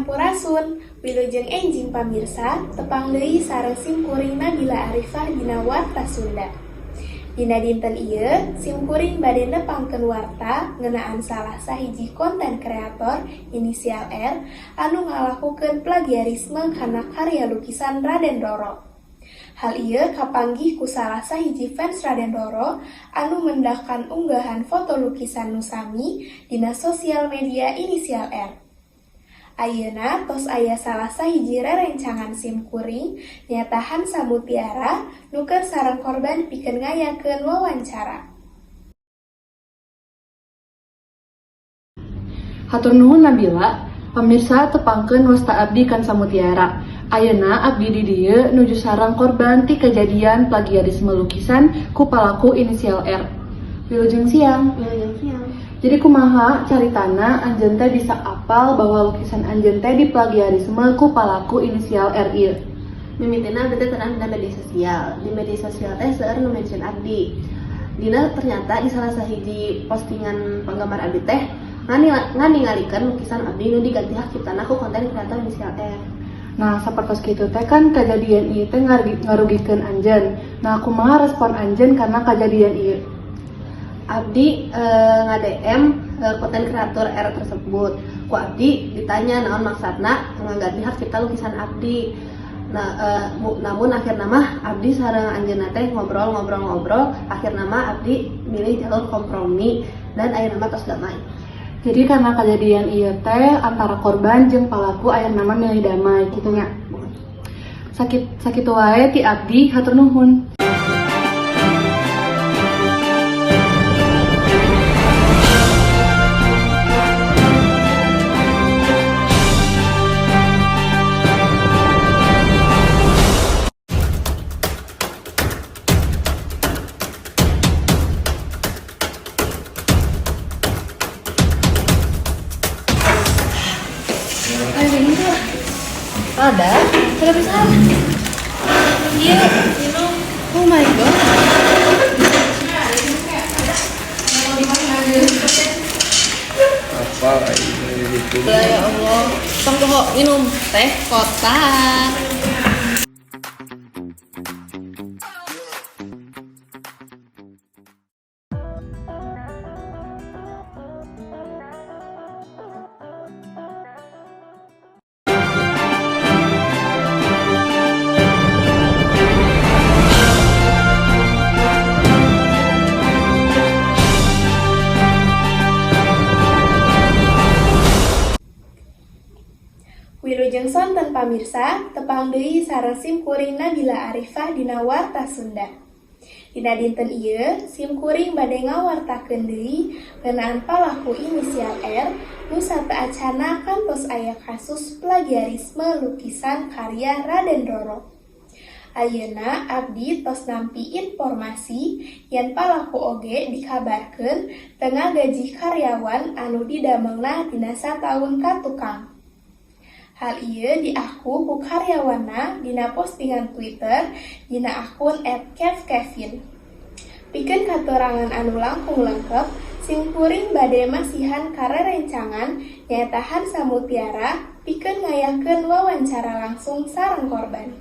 Sampurasun, wilujeng enjing pamirsa, tepang deui sareng simkuring Nabila Arifah dina Warta Sunda. Dina dinten ieu, simkuring bade nepangkeun warta ngeunaan salah sahiji konten kreator inisial R anu ngalakukeun plagiarisme kana karya lukisan Raden Roro. Hal ieu kapanggih ku salah sahiji fans Raden Roro anu mendakkan unggahan foto lukisan nu sami dina sosial media inisial R. Ayeuna tos aya salah sahiji rerencangan simkuring nyaeta Hansa Mutiara nu keur sareng korban pikeun ngayakeun wawancara. Hatur nuhun, Nabila. Pamirsa, tepangkeun wasta abdi Kansa Mutiara. Ayeuna abdi di dieu nuju sareng korban ti kejadian plagiarisme lukisan ku palaku inisial R. Wilujeng siang. Wilujeng siang. Jadi kumaha caritana anjeun teh bisa apal bahwa lukisan anjeun teh diplagiarisme ku palaku inisial R ieu? Mimitina abdi teh terang dina media sosial. Di media sosial teh seueur nu mention abdi. Dina ternyata di salah sahiji postingan penggemar abdi teh nganingalikeun lukisan abdi nu diganti hak ciptana ku konten kreator inisial R. Nah, sapertos kitu teh kan kejadian ieu teh ngarugikeun anjeun. Nah, kumaha respon anjeun karena kejadian ieu? Abdi nge-DM konten kreator R tersebut. Ku abdi ditanya naon maksudna ngaganti hak cipta lukisan abdi. Nah, namun akhirna mah abdi sareng anjeunna teh ngobrol-ngobrol-ngobrol, akhirna mah abdi milih jalur kompromi dan ayeuna mah tos damai. Jadi karena kejadian ieu teh antara korban jeung palaku akhirna mah milih damai kitu nya. Sakit sakitu wae ti abdi, hatur nuhun. Ayo minum lah. Ada? Sudah bisa. Iya, minum. Oh my God. Apa ini gitu? Ya Allah. Tong poho minum teh kotak. Wilujeng sonten pamirsa, tepang deui sareng simkuring Nabila Arifah dina Warta Sunda. Dina dinten ieu, simkuring bade ngawartakeun deui ngeunaan palaku inisial R nu sateuacanna kantos aya kasus plagiarisme lukisan karya Raden Roro. Ayeuna abdi tos nampi informasi yen palaku oge dikabarkeun teu ngagaji karyawan anu didamelna dina sataun ka tukang. Hal ieu diaku ku karyawanna dina postingan Twitter dina akun @kevkevin. Pikeun katerangan anu langkung lengkep, simkuring bade masihan ka rerencangan nyaeta Hansa Mutiara pikeun ngayakeun wawancara langsung sareng korban.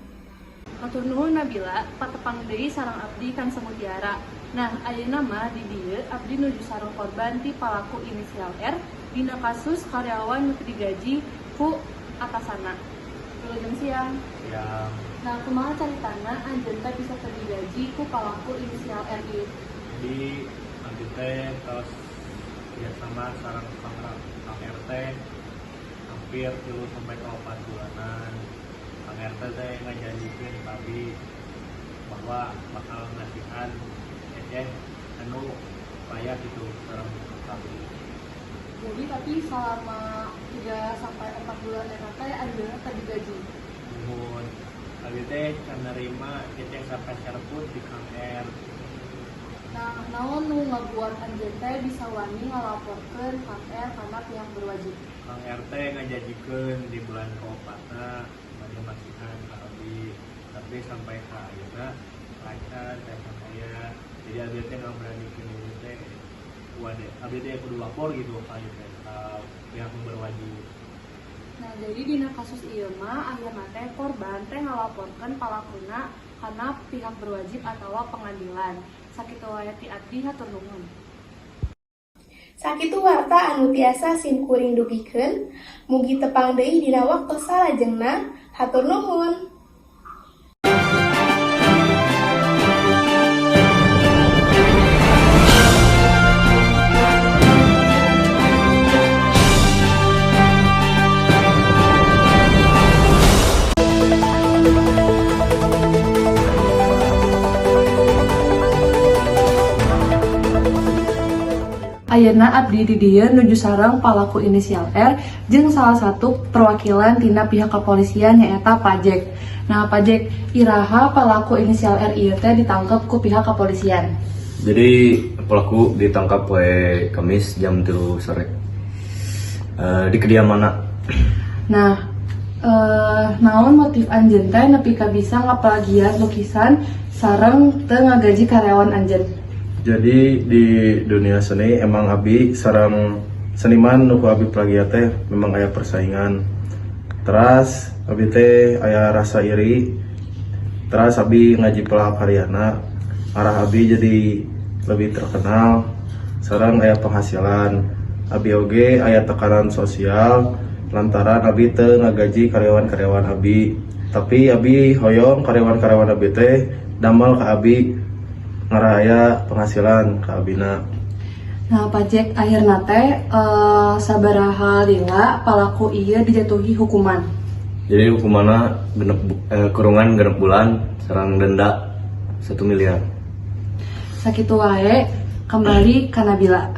Hatur nuhun, Nabila, patepang deui sareng abdi Kansa Mutiara. Nah, ayeuna mah di dieu abdi nuju sareng korban ti palaku inisial R dina kasus karyawan nu teu digaji ku atasanna. Wilujeng siang. Ya. Nah, kumaha caritana anjeun teh bisa teu digaji ku palaku inisial R ieu? Jadi abdi teh tos kerjasama sareng Kang RT hampir 3 sampai ke 4 bulanan. Kang RT teh ngajanjikeun ka abdi bahwa bakal ngasihan ceceh anu layak gitu sareng abdi. Jadi tapi selama 3 sampai 4 bulan eta teh anjeunna teu digaji? Muhun, abdi teh can nerima ceceh sapeser pun di Kang R. Nah, naon nu ngabuat anjeun teh bisa wani ngalaporkeun Kang R kana pihak berwajib? Kang RT ngajanjikeun di bulan keempatna bade masihan ka abdi, tapi sampai ka ayeuna acan teh aya. Jadi abdi teh ngaberanikeun diri teh, waduh, abdi teh kudu lapor gitu ka ieu teh, ka pihak yang berwajib. Nah, Jadi dina kasus ieu mah akhirna teh korban teh ngalaporkeun palakuna kana pihak berwajib atawa pengadilan. Sakitu wae ti abdi, hatur nuhun. Sakitu warta anu tiasa sim kuring dugikeun, mugi tepang deui dina waktu salajengna. Hatur nuhun. Ayeuna abdi di dieu nuju sareng palaku inisial R jeung salah satu perwakilan tina pihak kepolisian, nyaeta Pak Jack. Nah, Pak Jack, iraha palaku inisial R ieu teh ditangkep ku pihak kepolisian? Jadi pelaku ditangkap poe Kamis jam 3 sore di kediamanna. Nah, naon motif anjeun teh nepi ka bisa ngaplagiat lukisan sareng teu ngagaji karyawan anjeun? Jadi di dunia seni emang abi sareng seniman nu ku abi plagiat teh memang aya persaingan. Teras abi teh aya rasa iri. Teras abi ngajiplak karyana. Arah abi jadi lebih terkenal. Sareng aya penghasilan. Abi oge aya tekanan sosial lantaran abi teu ngagaji karyawan-karyawan abi. Tapi abi hoyong karyawan-karyawan abi teh damel ka abi, ngarah aya penghasilan ka abina. Nah, Pak Jack, akhirna teh sabaraha lila palaku ieu dijatuhi hukuman? Jadi hukumannya kurungan 6 bulan sareng denda 1 miliar. Sakitu wae, kembali ka Nabila.